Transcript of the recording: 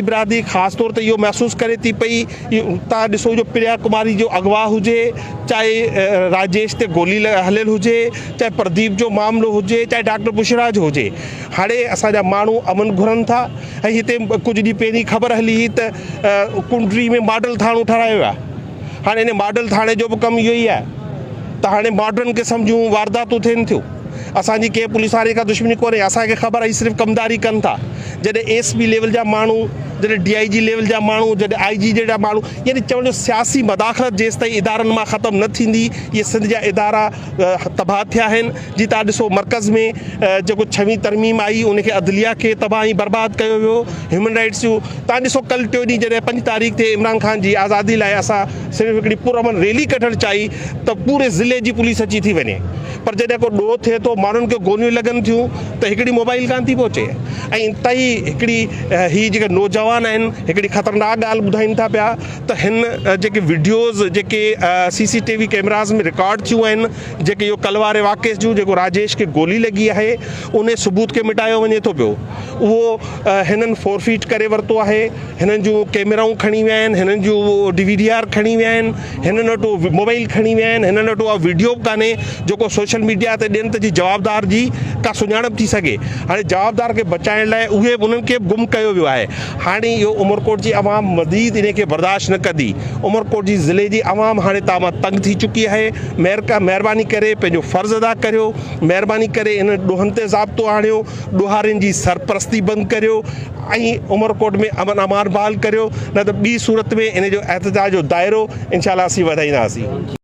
برادري خاص طور تي اهو محسوس ڪري ٿي پئي تان ڏسو جو پريا ڪماري جو اغوا هجي چاهي راجيش تي گولي هليل هجي چاهي پرديپ جو معاملو هجي چاهي ڊاڪٽر بشرا جو هجي هاڻي اسان جا ماڻهو امن گهرن ٿا ۽ هتي ڪجهه ڏينهن پهرين خبر هلي هئي ته ڪنڊري ۾ ماڊل ٿاڻو ٺهرايو ويو آهي هاڻي ان ماڊل ٿاڻي جو به ڪم اهو ئي آهي ته هاڻي ماڊرن قسم جون وارداتون ٿين ٿيون اسان جي ڪنهن پوليس واري کان دشمني ڪونهي اسان کي خبر آهي صرف ڪمداري ڪن ٿا جڏهن ايس پي ليول جا ماڻهو جڏهن ڊي I جي ليول جا ماڻهو جڏهن آء جي جهڙا ماڻهو يعني چوڻ جو سياسي مداخلت جيستائين ادارن مان ختم نه ٿيندي اهي سنڌ جا ادارا تباهه ٿيا آهن جي تان ڏسو مرڪز ۾ جيڪو ڇويهين ترميم آئي ان کي عدليه کي تباهه ۽ برباد ڪيو ويو هيومن رائٽس جون تان ڏسو ڪل ٽيون ڏينهن جڏهن پنج تاريخ تي عمران خان جي آزادي لاء اسان صرف هڪڙي پرامن ريلي ڪڍڻ چاهي ته پوري ضلعي جي پوليس اچي ٿي وڃي پر جڏهن ڪو ڏوهه ٿئي ٿو ماڻهن کي گوليون لڳن ٿيون ته هڪڙي موبائل ڪانه ٿي پهچي ۽ انتهائي هڪڙي هي جيڪي نوجوان آهن هڪڙي خطرناڪ ڳالهه ٻڌائين ٿا پيا ته هن جيڪي وڊيوز جيڪي C C T V cameras ۾ record ٿيون آهن جيڪي اهو ڪل واري واقعي جون جيڪو راجيش کي گولي لڳي آهي ان ثبوت کي مٽايو وڃي ٿو پيو اهو هنن فورفيٽ ڪري ورتو آهي هنن جون ڪيمرائون کڻي ويا آهن هنن جون ڊي وي ڊي آر کڻي ويا آهن هنن وٽ اهو موبائل کڻي ويا آهن هنن وٽ اها وڊيو به ڪانهي جيڪو سوشل ميڊيا تي ڏين ته جي جوابدار جي ڪا سڃاڻپ ٿي سگهي هاڻي جوابدار کي بچائڻ لاء اهي به انهن کي به گم ڪيو ويو آهي هاڻي اهو عمرڪوٽ جي عوام مزيد انهي کي برداشت نه ڪندي عمرڪوٽ جي ضلعي جي عوام هاڻي توهان مان تنگ ٿي چڪي آهي مهرباني ڪري پنهنجو فرض ادا ڪريو مهرباني ڪري انهن ڏوهن تي ضابطو آڻيو ڏوهارين جي سرپرستي بند ڪريو ۽ عمرڪوٽ ۾ امن امان بحال ڪريو نه ته ٻي صورت ۾ ان جو احتجاج جو دائرو انشاء الله اسين وڌائينداسين.